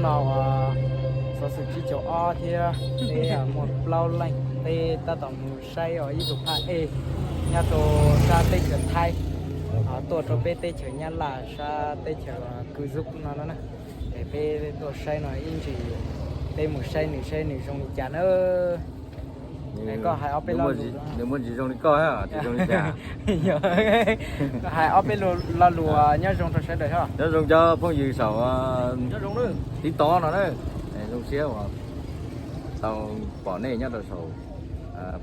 Tau xov xwm tsib caug ob thiab peb muaj plaub leej, peb tab tom mus saib os ib tug phaj ej nyob rau sab teb chaws Thaib, tuaj rau peb teb chaws Nyab Laj sab teb chaws Kwv Zub no na. Es peb tuaj saib no ib ntsis, peb mus saib nws saib nws zoo li cas na. Koj hais ob peb lo lus, nws muaj ntsis zoo li koj, tsis zoo li cas. Hais ob peb lo lus nyob zoo rau sawv daws os. Nyob zoo cov phooj ywg saum TikTok no na. Zoo siab uas tau pom nej nyob rau saum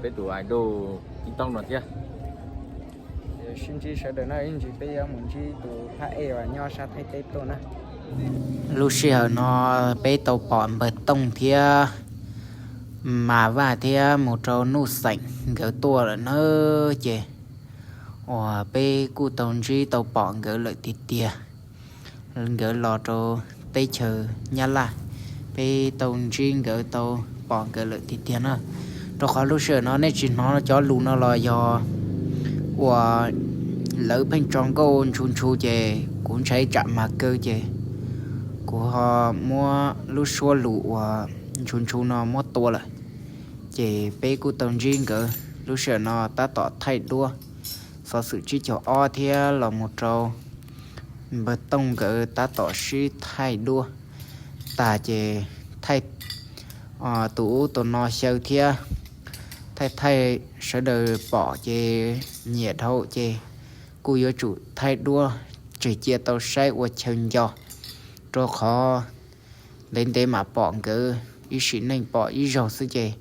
peb tus idol TikTok no thiab. Sib ntsib sawv daws na, ib ntsis peb yuav mus ntsib tus phaj ej uas nyob sab Thaib teb tuaj na. Lub sij hawm no peb tau pom npawg Tooj thiab Mas Vaj thiab mus rau Nuj Xeem nkawd tuaj lawm na. Ces uas peb kuj tau ntsib tau pom nkawd lawm tiag tiag. Nkawd los rau teb chaws Nyab Laj, peb tau ntsib nkawd tau pom nkawd lawm tiag tiag na. Rau qhov lub sij hawm no nej tsis hnov cov lus no los yog uas lawv pheej tso nkauj ntshu ntshu ces kuv ntshai tsam mas kaw ces kuv ho muab lub suab lus uas ntshu ntshu no muab tua lawm. Ces peb kuj tau ntsib nkawd lub sij hawm no tab tom thaij duab, xov xwm tsib caug ob thiab los mus rau npawg Tooj nkawd tab tom sib thaij duab tag ces thaij tus ub tus no xyaw thiab, thaij thaij sawv daws pom ces nyiam dhau ces kuj yuav tsum thaij duab tseg cia tau saib ua chaw nco, rau qhov ntev ntev mam pom nkawd ib sim neej pom ib zaug xwb ces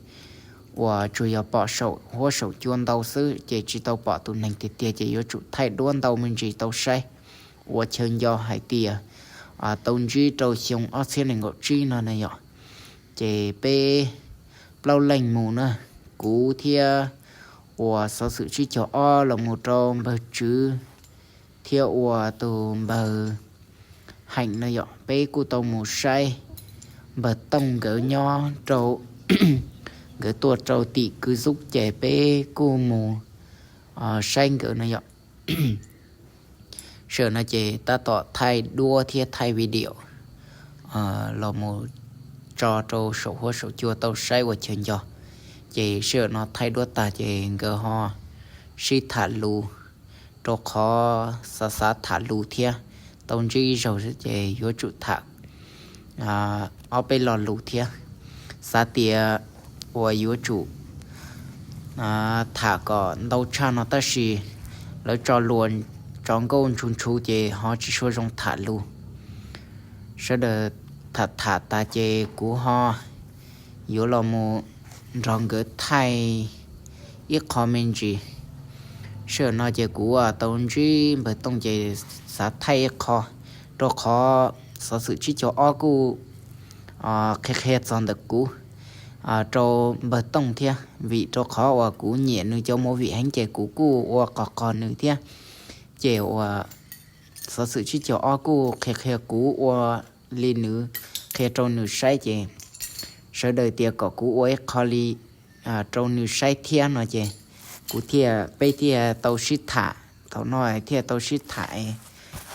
uas tsuas yog pom saum huab saum cua ntau xwb ces tsis tau pom tus neeg tiag tiag ces yuav tsum thaij duab ntau me ntsis tau saib ua chaw nco hais tias tau ntsib rau xyoo ob txhiab nees nkaum tsib no na yom. Ces peb plaub leej mus na, kuv thiab uas xov xwm tsib caug ob los mus rau npawg Tswv thiab uas tus npawg Heem no yom, peb kuj tau mus saib npawg Tooj nkawd nyob rau, nkawd tuaj rau tim Kwv Zub ces peb kuj mus saib nkawd no yom. Sij hawm no ces tab tom thaij duab thiab thaij video los mus tso rau saum huab saum cua tau saib ua chaw nco. Ces sij hawm no thaij duab tag ces nkawd ho sib tham lus, rau qhov xav xav tham lus thiab, tau ntsib ib zaug ces yuav tsum tham ob peb lo lus thiab. Xav tias uas yuav tsum tham kom ntau tshaj no tab sis lawv tso luas tso nkauj ntshu ntshu ces ho tsis sua zoo tham lus. Sawv daws tham tham tas ces kuv ho yuav los mus nrog nkawd thaij ib qho me ntsis. Sij hawm no ces kuv tau ntsib npawg Tooj ces xav thaij ib qho, rau qhov xov xwm tsib caug ob kuj qhia qhia txog ntawm kuv rau npawg Tooj thiab, vim rau qhov uas kuv nyiam nws cov movie heev ces kuv kuj ua qos qos nws thiab. Ces uas xov xwm tsib caug ob kuj qhia qhia kuv ua li nws qhia rau nws saib ces sawv daws tias kom kuv ua ib qho li rau nws saib thiab no ces kuv thiaj, peb thiaj tau sib tham, thaum no thiaj tau sib tham.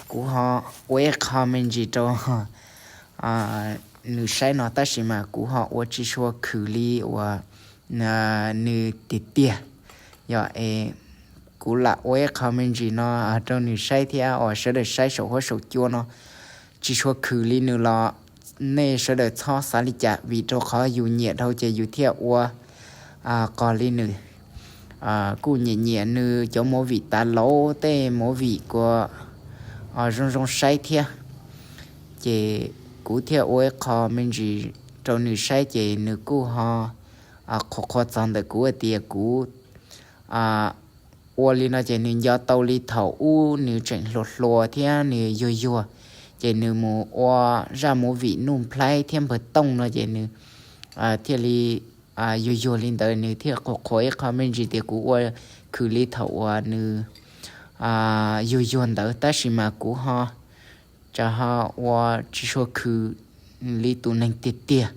Kuv ho ua ib qho me ntsis rau nws saib no tab sis mas kuv ho ua tsis sua khwm li uas nws tiag tiag. Yog es kuv lam ua ib qho me ntsis no rau nws saib thiab uas sawv daws saib saum huab saum cua no tsis sua khwm li nws los nej sawv daws txhob xav li cas, vim rau qhov yus nyiam dhau ces yus thiaj ua qos li nws. Kuj nyiam nyiam nws cov movie tav lauv, tej movie kuj zoo zoo saib thiab. Ces kuv thiaj ua ib qho me ntsis rau nws saib ces nws kuj ho qhuas qhuas txog ntawm kuv tias kuv ua li no ces nws nco tau li thaum ub nws tseem hluas hluas thiab nws yuag yuag, ces nws mus ua zaj movie Nuj Nplaib thiab npawg Tooj no ces nws thiaj li yuag yuag li ntawd, nws thiaj qhuas qhuas ib qho me ntsis tias kuv ua khwm li thaum uas nws yuag yuag ntawd, tab sis mas kuv ho tsa ho ua tsis sua khwm li tus neeg tiag tiag.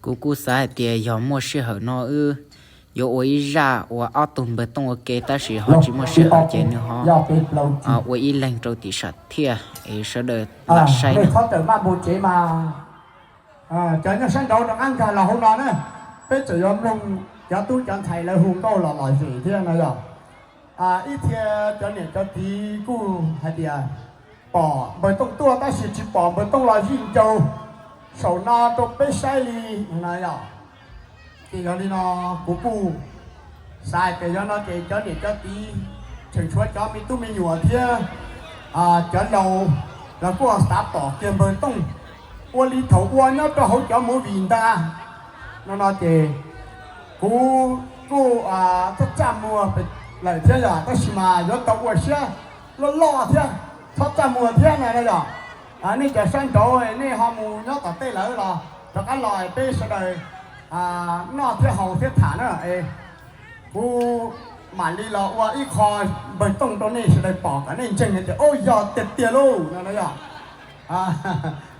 Kuv kuj xav hais tias yog muaj sij hawm no wb yuav ua ib zaj uas ob tug npawg Tooj ua ke, tab sis ho tsis muaj sij hawm ces nws ho ua ib leeg rau tim sam thiaj es sawv daws lam saib na. Txhob rawm maj mus tsev mas. Cov nyob sab nraud rov qab nkag los hauv no na, peb tseem yuav mloog cov tub cov ntxhais lawv hu nkauj los lom zem thiab no yog. Ib txhia cov niam cov txiv kuj hais tias pom npawg Tooj tuaj tab sis tsis pom npawg Tooj los zij ncaus saum no rau peb saib li no yog. Ces yog li no kuv kuj xav hais tias yog no ces cov niam cov txiv tseem tshuav cov me tub me nyuam thiab cov laus los kuj xav pom kiag npawg Tooj ua li thaum ua nyob rau hauv cov movie ntag no no ces kuv kuj txaj txaj muag lawm thiab yog, tab sis mas yuav tau ua siab loj loj thiab txhob txaj muag thiab na yog. Nej cov sab nraud nej ho mus nyob tom tej lawm los rov qab los peb sawv daws noj thiab haus thiab tham na. Kuv mam li los ua ib qho npawg Tooj rau nej sawv daws pom kom nej ntseeg tias ub yog tiag tiag lauj no no yog.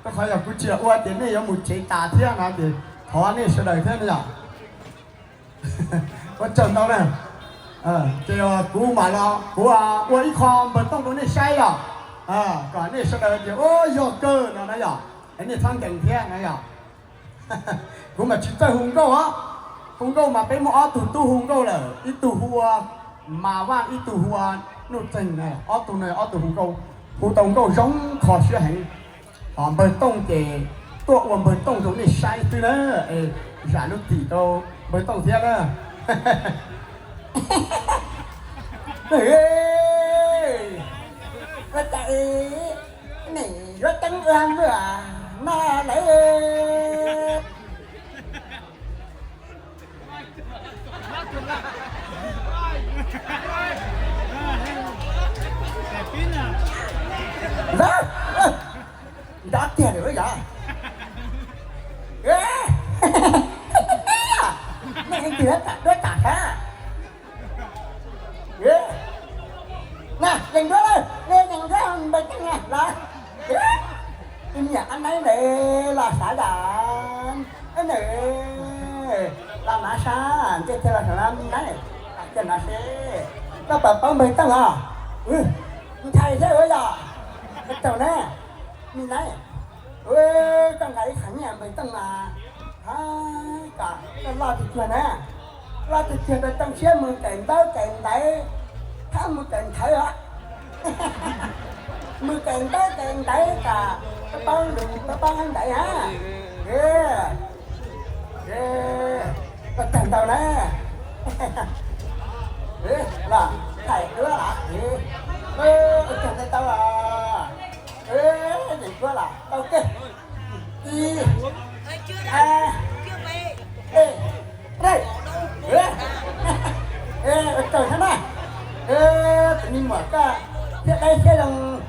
Rau qhov yog kuv tsis ua ces nej yuav mus tsev tas thiab no ces thov nej sawv daws thiab no yog. Ua tsaug ntau na. Ces kuv mam los kuv ua ib qho npawg Tooj rau nej saib yog, kom nej sawv daws tias ub yog kawg no na yog, es nej txhob nkees thiab na yog. Kuv mas tsis txawj hu nkauj os. Hu nkauj mas peb muaj ob tug tub hu nkauj lawm, ib tug hu ua Mas Vaj, ib tug hu ua Nuj Txeeg na. Ob tug no ob tug hu nkauj, hu tau nkauj zoo kho siab heev. Ho npawg Tooj ces tuaj ua npawg Tooj rau nej saib xwb na. Es zam lub txim rau npawg Tooj thiab na. Ua cas nim yuav teeb ua npawg no lawm. Nrov tiag lawm yog. Nej leej twg duab tam sab? Na, leej duab lawm, nej leej duab npawg Tooj los. Tus niam ab naib ntawd los sav dam, ab nws los nav sab ntsej thiaj los saum no mi naib, kiag no seb koj puas paub npawg Tooj os. Ntshai thiab ua yog, npawg Tooj na, mi naib, koj nqa ib qho nyiaj npawg Tooj mas, ha, kom koj loj tiag tiag na, loj tiag tiag rau Tooj siab mus kawm ntaub kawm ntawv, thab mus kawm nthawv os. Mus kawm ntaub kawm ntawv kom paub lus paub ntawv na. Ua tsaug ntau na. Los thaij duab los, ua tsaug ntau ntau os. Yeej duab los tau kawg. Ib, a, ej, rau, ua tsaug thiab na. Tus me muam koj thiab dawb siab zoo,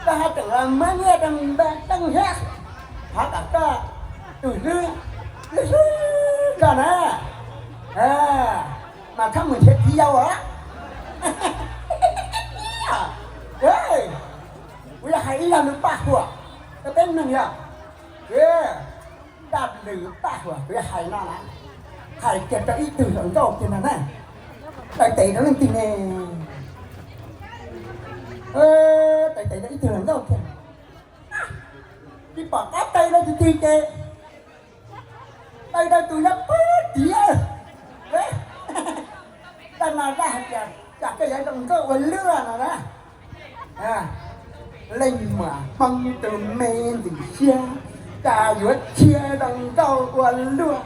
koj haj tseem los muab nyiaj rau npawg Tooj thiab, thov kom koj tus hlub hlub hlub koj na, mas txhob mus nrhiav txiv yau os. Kuv yuav hais ib lo lus paj huam rau peb mloog yog, zaj lus paj huam kuv yuav hais no na, hais kiag rau ib tug hluas nkauj kiag no na, tawm tes rau leej twg ne, tawm tes rau ib tug hluas nkauj kiag, tsis pom qab tawm rau tus twg ces tawm rau tus nyob puag tid. Zaj no zaj hais tias cas koj yuav zoo nkauj ua luaj no na. Leej muam Hmoob tus me ntxim siab, cas yuav tshiab zoo nkauj ua luaj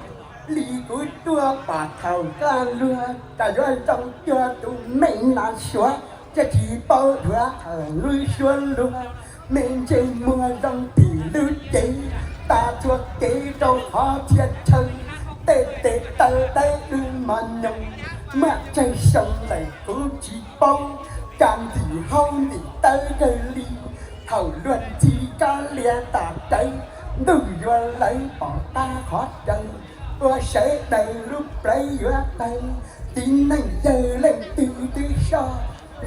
li kuv tuaj pom thaum kaj luag, cas yuav zoo cuag tus me nas suav, thiaj tsis paub dhuav hawm lub suab luag. Me ntsej muag zoo tim lub cev, tas txhua kev rau qhov txhia chaw, tej tes taw dawb dwb mos nyoos, muaj tsawg xyoo lawm kuv tsis paub, cas ntim haub ntim tawv kawg li. Thaum luag ntxhi kab lias tas rawv, ntuj yuav lawv pom tab qhov chaw, ua sawv daws lub plawv yuav tawg. Txiv neej yawg leej twg twb soj,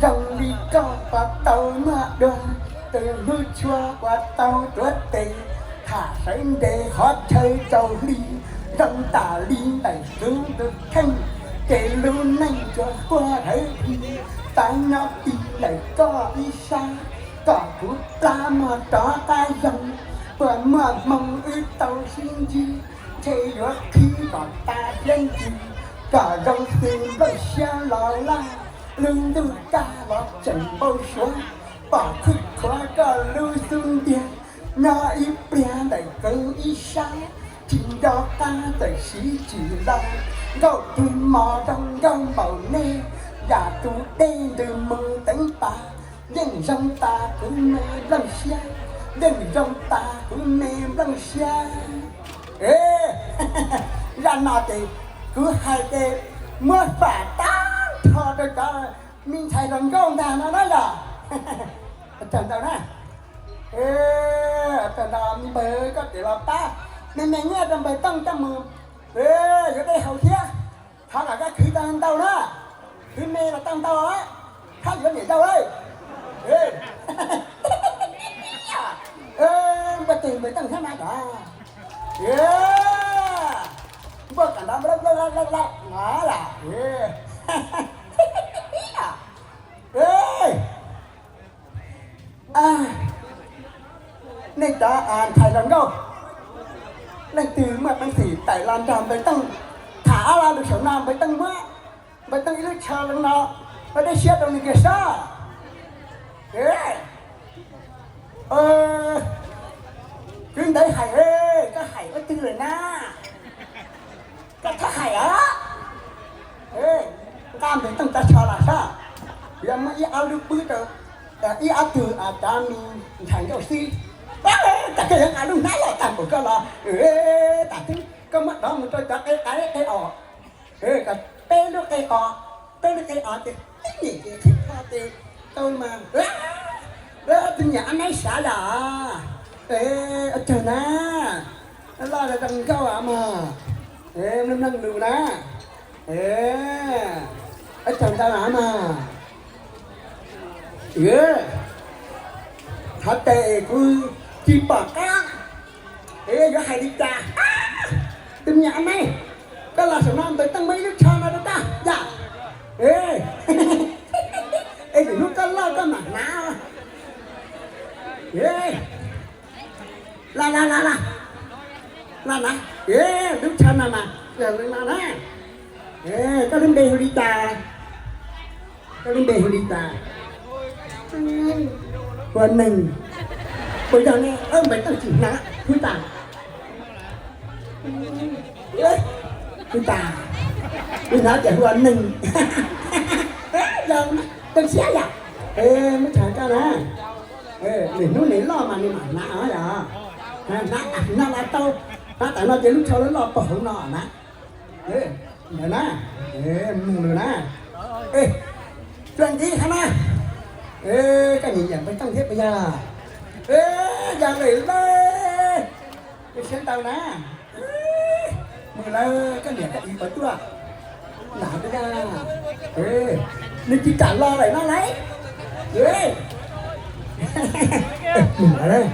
zoo li koj puas tau noj dua, tus hlub tshua puas tau tuav tes, tham sawv nres qhov chaw tsaus hli, zoo tas li ntawm kuv tus kheej, ces lub neej tsuas quaj dhawv dhi, xav nyob ti lawm koj ib sab, kom kuv plab mog rov qab zoo. Puas muaj hmoo wb tau sib ntsib, ntshe yuav qhib kom tas siab ntsws, kom zoo xws nplooj siab los laj, lub ntuj tag los tseem npau suav, pom khwj khuav koj lub xub ntiag, nyob ib pliag ntawm qeev ib sab, tsis nco qab txawm siv tsis los, nkauj twg mos zoo nkauj npaum nej, yam tus dej ntws mus teev pas, yeej zoo tas kuv me nplooj siab, yeej zoo tas kuv me nplooj siab. Zaj no ces kuv hais ces muab fam tag nrho rau cov me ntxhais hluas nkauj ntag no na yom. Tsaug ntau na. Tsaug ntau me npawg, koj tseem los pab me me nyiaj rau npawg Tooj coj mus, yuav dej haus thiab. Thov kom koj khwv tau ntau na, khwv me los tau ntau, thab yuav niam yau lawm. Npawg Tooj, npawg Tooj thiab na cov, npawg kam nrov lawm no. Nej cov ntxhais hluas nkauj, leej twg muaj peev xwm tawm los nrog npawg Tooj tham ob lo lus saum no, npawg Tooj muab npawg Tooj ib lub tsho zoo no, ua dej siab rau nws kiag saib. Kwv Ntawv Hais, koj hais ua twg lawm na? Koj txhob hais os. Nqa npawg Tooj cov tsho los saib, yuav muab ib ob lub pub rau ib ob tug cov me ntxhais nkauj xwb. Tam koj yuav nqa lub hnab loj tag npaum koj los, tam twb koj muab dov mus rau cov qe qaib qe os, kom peb lub qe qos, peb lub qe os ces tib nyem ces qhib plho ces tau mas. Tus niam ab naib sav yom. Ua tsaug na, loj zoo nkauj mog, mloog mloog lus na. Ua tsaug ntau mas. Qhov tes kuv tsis pom qab, yuav hais li cas? Tus me nyuam ab naib, koj los saum no npawg Tooj muab ib lub tsho no rau koj yom. Es lwm hnub koj loj koj mam hnav. Los los los los, los na. Lub tsho no mas yog li no na. Koj lub npe hu li cas? Koj lub npe hu li cas? Hu ua Neeg. Puas yog ne? Npawg Tooj tsis hnav, hu tas. Hu tas, hu hnav ces hu ua Neeg. Yog Tooj siab yom. Muab tsho koj na. Lwm hnub nws loj mas nws mam hnav os yom. Hnav, hnav los tau, hnav tas no ces lub tsho loj loj pog hauv no na. Ntawd na, mloog lus na. Txuas ntxiv hab na. Koj nyiam nyiam npawg Tooj thiab puas yog? Yog lawm lauj, siab ntau na. Mus lawm, koj niam koj txiv puas tuaj? Nws tsis kam los lawm no lauj. Mus lawm.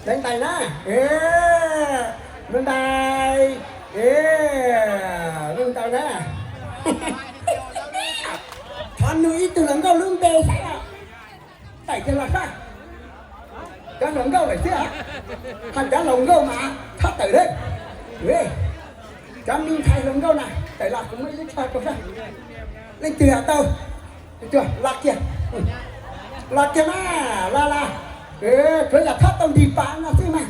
Ntais ntais na. Ntais ntais. Zoo ntau na. Thov nug ib tug hluas nkauj lub npe saib. Tawm kiag los saib. Cov hluas nkauj lawm xwb, ho cov laus nkauj mas txhob tawm lawm. Cov me ntxhais hluas nkauj na, tawm los kuv muab ib lub tsho rau saib. Leej twg tau, los kiag, los kiag mas, los los. Tsuav yog txhob tau nrig pas no xwb mas.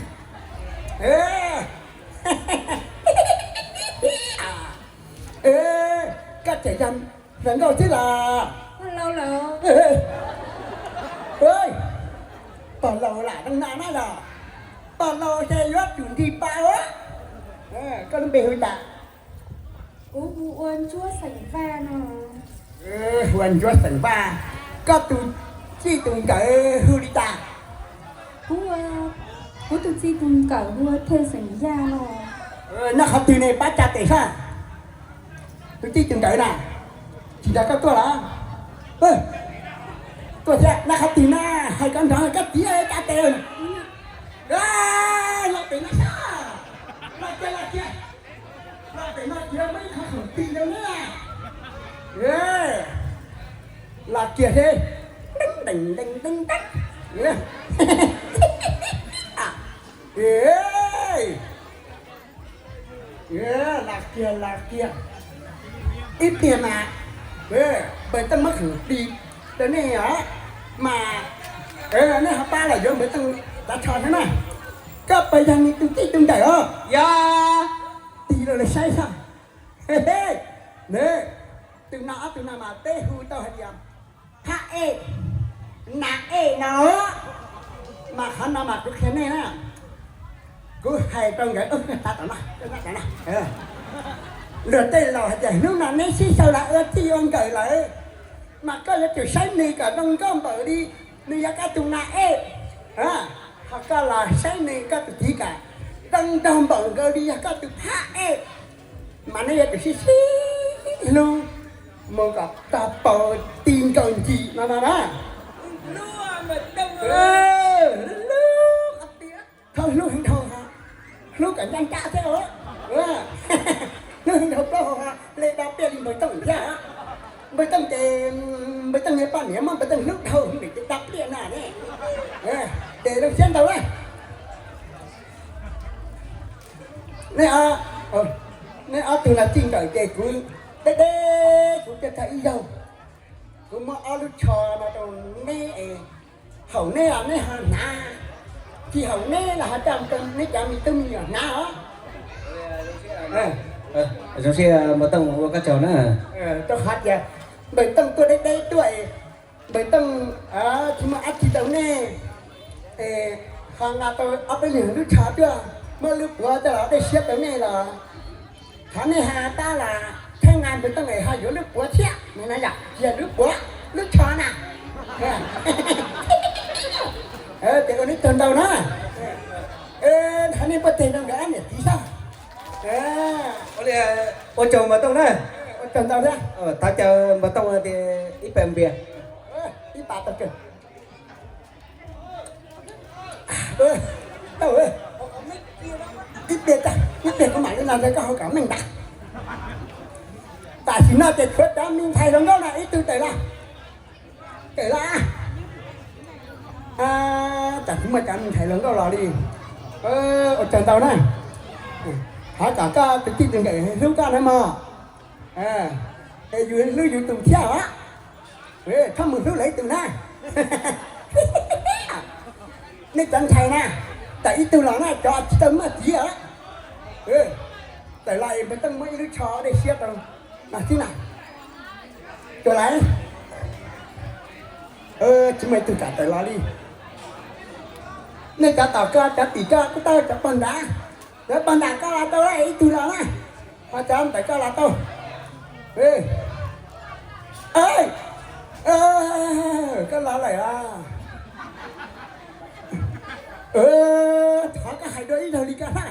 Koj tseem yog hluas nkauj xwb los? Pog laus lam zoo no na los? Pog laus ces yuav tsum nrig pas ua. Koj lub npe hu li cas? Kuv hu ua Ntsuab xeem Vaj no. Hu ua Ntsuab xeem Vaj. Koj tus txij tus nkawm hu li cas? Kuv tus txij tus nkawm hu ua Thej xeem Yaj no. Nyob qhov twg ne, pab tsa tes saib. Tus txij tus nkawm na, tsis nrog koj tuaj los? Tuaj thiab, nyob qhov twg na? Hais kom nrov, koj txiv tsa tes. Los pem no saib, los kiag, los kiag, los pem no kiag, muaj ib qho khoom ti rau na. Los kiag seb. Dees dees dees dees. Lam kiag lam kiag. Ib pliag mas npawg Tooj muab khoom plig rau nej os, mas nej ho pab los yuav npawg Tooj tav tsho thiab na. Koj puas yog nws tus txij tus nkawm os? Yog. Tig los saib saib. Tus no ob tug no mas peb hu tau hais tias phab ej, nas ej no. Mas qhov no mas kuv qhia nej na, kuv hais rau nkawd, luag tej laus hais tias hnub no neb sib xyaw los ua txij ua nkawm lawm, mas koj yuav tsum saib nws kom zoo nkauj npaum li nws yog koj tus nas ej. Ho koj los saib nws koj tus txiv kom zoo nraug npaum nkaus li yog koj tus phab ej, mas neb yuav tsum sib sib hlub mus kom tog paus ti nkaus ncig no no na. Txhob hlub heev dhau, hlub kom ncaj ncaj thiab os. Hlub heev dhau plaub hau, hle da pliaj li npawg Tooj thiab. Npawg Tooj ces npawg Tooj niag poj niam muab npawg Tooj hlub dhau, nws ces da pliaj na ne. Ces zoo siab ntau lawm. Nej, nej ob tug los txij nkawm ces kuv deb deb kuv thiaj tau ib zaug. Kuv muab ob lub tsho no rau neb es haum neb los neb ho hnav, tsis haum neb los ho coj neb cov me tub me nyuam hnav os. Zoo siab npawg Tooj ua koj tsaug na. Rau qhov tias npawg Tooj tuaj deb deb tuaj, npawg Tooj tsis muaj dab tsi rau nej, ho nqa tau ob peb nyuag lub tsho tuaj, muab lub puav coj los dej siab rau nej los thov nej ho pab los thaij nqa npawg Tooj es ho yuav lub puav thiab no yom, yog lub puav lub tsho na. Ces ua neb tsaug ntau na. Thov nej pab teg rau nkawd ob niam txiv xwb. Ua tsaug npawg Tooj na. Ua tsaug ntau thiab. Thov caw npawg Tooj tias ib pas npias. Ib pas tau kawg. Ib pliag, ib pliag kuv mam li los nrog koj haus kom meej ntag. Tam sim no ces tshuav cov me ntxhais hluas nkauj no ib tug tawm los. Tawm los. Tam sim muaj cov me ntxhais hluas nkauj los li. Ua tsaug ntau na. Thov kom koj tus txij tus nkawm hlub koj na mog. Es yus hlub yus tus thiab os. Txhob mus hlub lawv ib tus na. Nej cov ntxhais na, tawm ib tug los na, cov tsis tau muaj txiv os. Tawm los es npawg Tooj muab ib lub tsho dej siab rau no xwb na. Tuaj lawm. Tsis muaj ib tug kam tawm los li. Nej cov tom koj, cov tim koj, kuj tau cov pog nrad. Cov pog nrad koj los tau ib tug los na. Ho cov ntawm koj los tau. Koj los lawm os. Thov koj hais dua ib zaug li koj hab.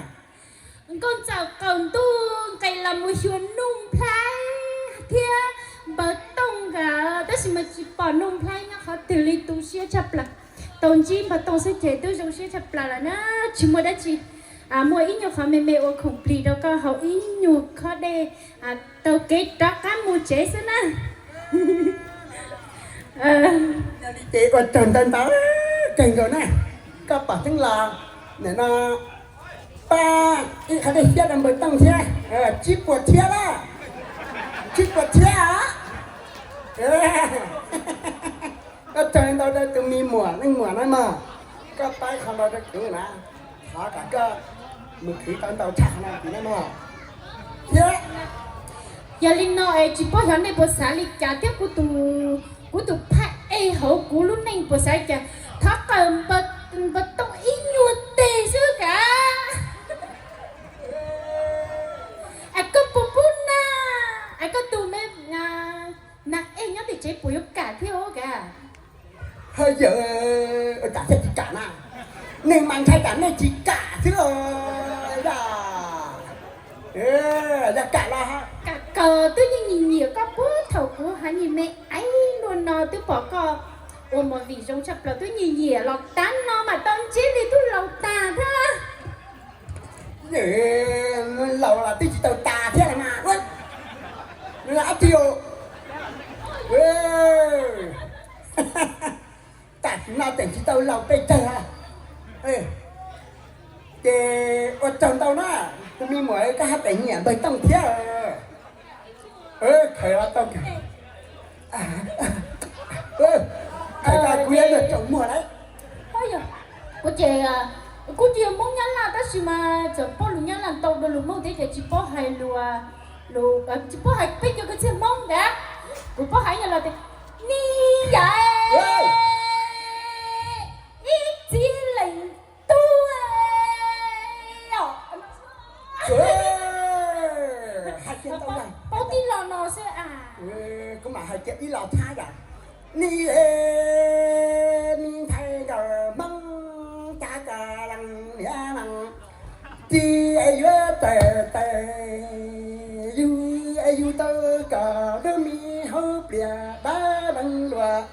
Nkauj Ntxawm qaum ntuj nqis los mus xyuas Nuj Nplhaib thiab Npawg Tooj nkawd, tab sis mas tsis pom Nuj Nplhaib nyob qhov twg li, tu siab tshaj plaws. Tau ntsib Npawg Tooj xwb ces twb zoo siab tshaj plaws lawm na. Tsis muaj dab tsi, muaj ib nyuag qhov me me ua khoom plig rau koj haus ib nyuag khob dej, taug kev rov qab mus tsev xwb na. Ces ua tsaug ntau ntau kawg nkaus na. Koj pom xeeb los nim no pab ib qho dej siab rau Npawg Tooj thiab, tsib puas txhiab lawm, tsib puas txhiab os. Ua tsaug ntau rau tus me muam leej muam na mog, koj pab qhov no rau kuv na, thov kom koj mus khwv tau ntau tshaj qhov no kuv na mog. Thiab yog li no es tsis paub xyov nej puas xav li cas thiab, kuv tus phab ej hauv kuv lub neej puas xav li cas, thov qawm Npawg Tooj ib nyuag teg xwb kav. Es koj puas pub na, es koj tus me nas ej nyob tim tsev puas yuav kam thiab os kav. Hawj yawm, ua cas thiaj tsis kam na? Neeg mas ntshai tsam nej tsis kam xwb os. Yog kam los kam kawg twb yeej nyiam nyiam koj puag thaum kuv hav nyim me aiv luaj no twb pom koj ua movie zoo tshaj plaws twb nyiam nyiam los tav no mas tau ntsib li twb laus tag thiab. Laus los twb tsis tau tas thiab los mas. Nws los ab tsi, tam Noj tseem tsis tau laus peb tawg. Ces ua tsaug ntau na, tus me muam, koj haj tseem nyiam npawg Tooj thiab. Khawm tau, khawm, kuv yuav luag tsaus muag lawm. Kuv ces kuv tsis yog Hmoob Nyab Laj tab sis mas txawm paub lus Nyab Laj ntau dua lus Hmoob thiab ces tsis paub hais lus, tsis paub hais peb cov kwv txhiaj Hmoob ntag. Kuv paub hais ib lo tias, ni yam ib txiv leej tub. Paub tib lo no xwb. Kuv mam hais kiag ib lo thab yom. Ni, ni ntxhais nkawd Hmoob, cas koj lees niam lees txiv es yuav txawm txawm yug es yug tau koj lub me hauv plias dab lees luag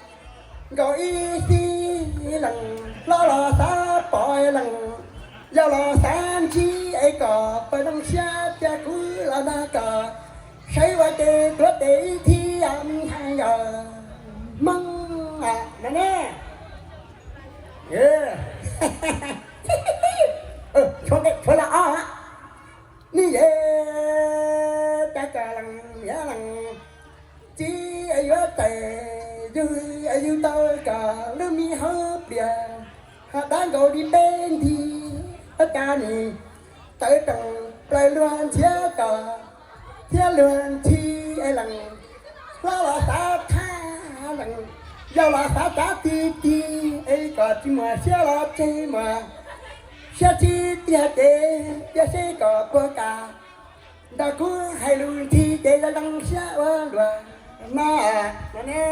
nkaus ib xib lees, hlob los xav pom lees, yau los xav ntsib es kom pawg leej siab tias kuv los nrog koj saib ua ke tuav tes ib thiab ntxhais nkawd Hmoob no ne. Tshuav los ob, ni yam, cas koj lees niam lees txiv es yuav txawm yug es yug tau koj lub me hauv plias ho dab nkaus li peb nti, cas nim tawv roos plaws luag ntxhiab koj thiab luag ntxhi es lees, hlob los xav thab lees, yau los xav txav ti ti es kom tsis muaj siab los tseg muaj siab tsis tiag ces cia seb kom puas kam nrog kuv hais lus ntxhi ces yog lees siab ua luaj no ne.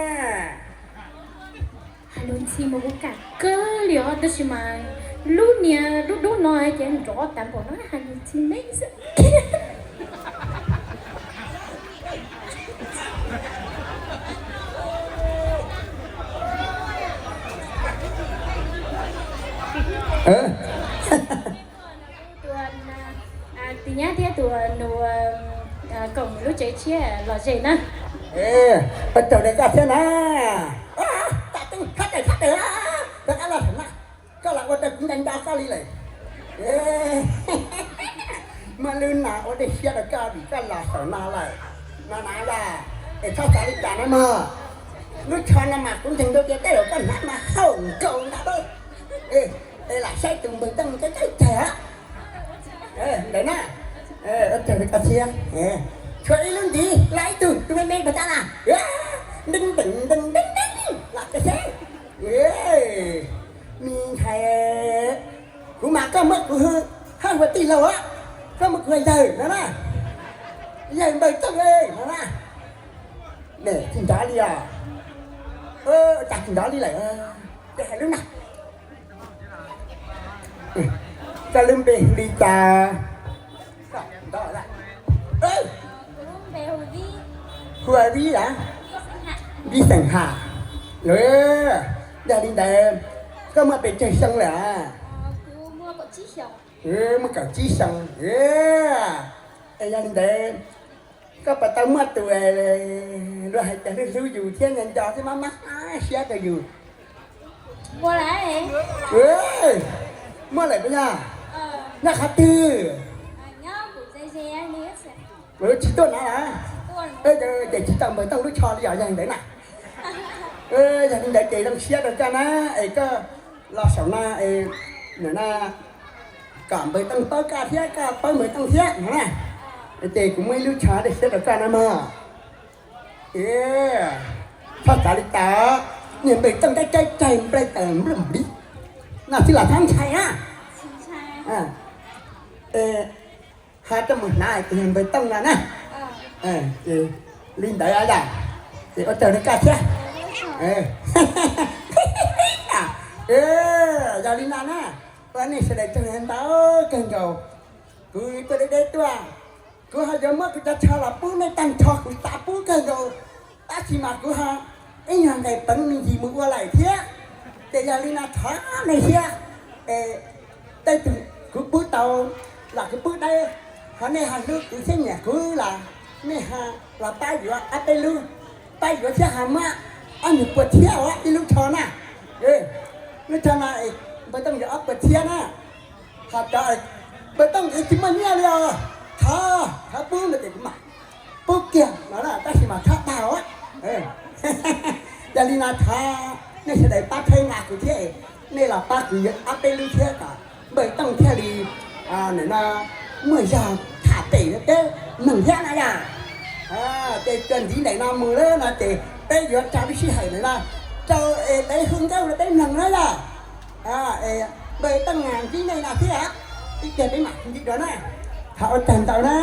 Hais lus ntxhi mas kuv kam kawg li os, tab sis mas lub niag dub dub no ces nrov tas npaum no hais lus ntxhi me xwb. Tus nyab thiab tus nus koom lub tsev tshiab lom zem na. Ua tsaug rau koj thiab na. Tam teeb hab tais hab tais, rov qab los saum no, koj los ua rau kuv nco nco koj li lawm. Muaj lub no ua dej siab rau koj vim koj los saum no lawm no na yom. Es txhob xav li cas na mog. Lub tsho no mas kuv ntseeg dua tias tej zaum koj hnav mas haum nkaus ntag. Es lam saib tus npawg Tooj caij caij tag. Ntawd na, ua tsaug rau koj thiab. Tshuav ib lub ntiv los ib tug tus me me puas tas na. Nteeb nteeb nteeb nteeb los koj seb. Me ntxhais, kuv mas koj muab kuv hwm haj ua tij laug, koj muab kuv hu yawg no na. Yawg npawg Tooj no na. Tsis nrov li os. Cas tsis nrov li lawm? Ces hais lub na. Koj lub npe hu li cas? Hu ua Vib los? Vib Xeem Ham. Yog li ntawd, koj muaj pes tsawg xyoo lawm? Muaj kaum tsib xyoo. Es yog li ntawd, koj puas tau muaj tus luag hais tias hlub hlub yus thiab nco nco thiab mab mab siab rau yus? Muaj lawm puas yog? Nyob qhov twg? Tsis tuaj no los? Ces tsis tau npawg Tooj lub tsho li os yog li ntawd na. Yog li ntawd ces zoo siab rau koj na, es koj los saum no, kom npawg Tooj paub koj thiab koj paub npawg Tooj thiab no na. Ces kuv muaj ib lub tsho dej siab rau koj na mog. Txhob xav li cas, niag npawg Tooj caij caij caij nplej taws nplej npliv no xwb los txhob ntshai na. Ho coj mus hnav tus niag npawg Tooj no na. Li ntawd yom, ces ua tsaug rau koj thiab. Yog li no na, ua nej sawv daws tsaug ntau kawg nkaus. Kuv tuaj deb deb tuaj, kuv ho yuav muab kuv cov tsho los pub nej tag nrho, kuv xav pub kawg nkaus, tab sis mas kuv ho ib nyuag nqes peev me ntsis mus ua lawm thiab. Ces yog li no thov nej thiab, es tej tug kuv pub tau los kuv pub dawb, ho nej ho hlub kuv thiab nyiam kuv los nej ho los pab yuav ob peb lub, pab yuav thiab ho muab ob nyuag pua thiab ua ib lub tsho na. Lub chaw no es npawg Tooj yuav ob puas txhiab na. Ho cov npawg Tooj es tsis muaj nyiaj li os, thov, thov pub no ces kuv mam pub kiag no na, tab sis mas thov tau. Yog li no thov nej sawv daws pab txhawb nqa kuv thiab, nej los pab kuv yuav ob peb lub thiab kom npawg Tooj thiaj li, no, muaj zog tham pem peb mloog thiab na yom. Ces txuas ntxiv ntawm no mus lawm no ces peb yuav tso lub sij hawm ntawm no rau es peb hu nkauj rau peb mloog na yom. Npawg Tooj ntsib nej no thiab, ib pliag peb mam ntsib dua na. Thov ua tsaug ntau na.